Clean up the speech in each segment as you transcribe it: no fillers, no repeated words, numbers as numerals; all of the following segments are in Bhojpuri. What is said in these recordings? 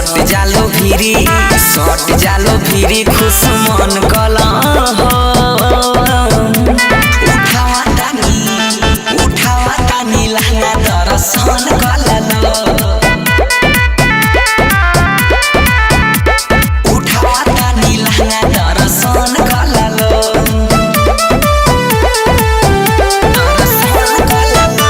सट जालो भिरी, सट जालो भिरी, खुश मन कला हो। उठावा तानी, उठावा तानी लहंगा दर्शन कला लो। उठावा तानी लहंगा दर्शन कला लो। दर्शन कला लो।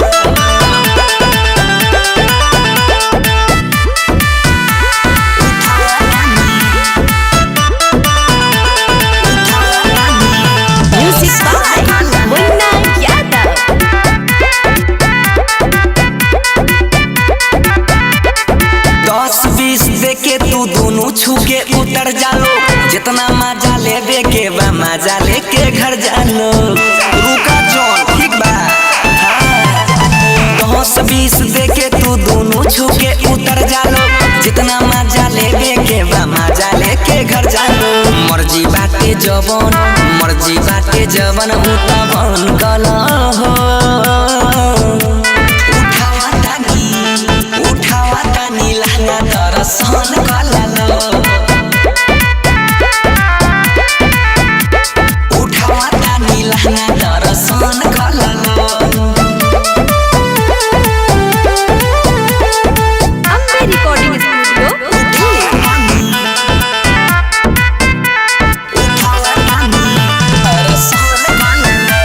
Music by Munna Yadav. 10-20 देके तू दोनों छू के उतर जालो, जितना मजा लेबे के बा मजा लेके घर जालो। रुका जॉन ठीक बा। 10-20 देके तू दोनों छू के उतर जालो, जितना मजा लेबे के बा मजा लेके घर जालो। मर्जी बाटे जवन, मर्जी बाटे जवन उतवन कला हो। उठावा तानी, उठावा तानी लहंगा दर्शन कला लो। उठावा तानी लहंगा दर्शन कला लो। Ambe Recording Studio, Delhi. उठावा तानी दर्शन कला लो।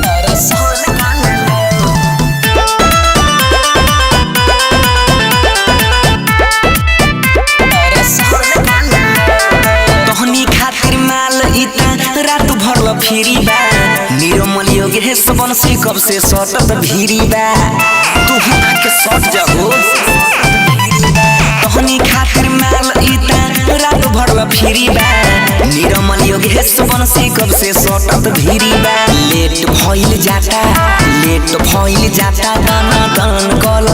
दर्शन कला लो। तोहनी खातिर माल इता रात भर ल फिरी बा, निरमल योगेश बंसी कब से सटत भीरी बा, तू आके सट जाहो। तोहनी खातिर माल इता रात भर ल फिरी बा, निरमल योगेश बंसी कब से सटत भीरी बा। लेट भइल जाता, लेट भइल जाता, दाना दान कल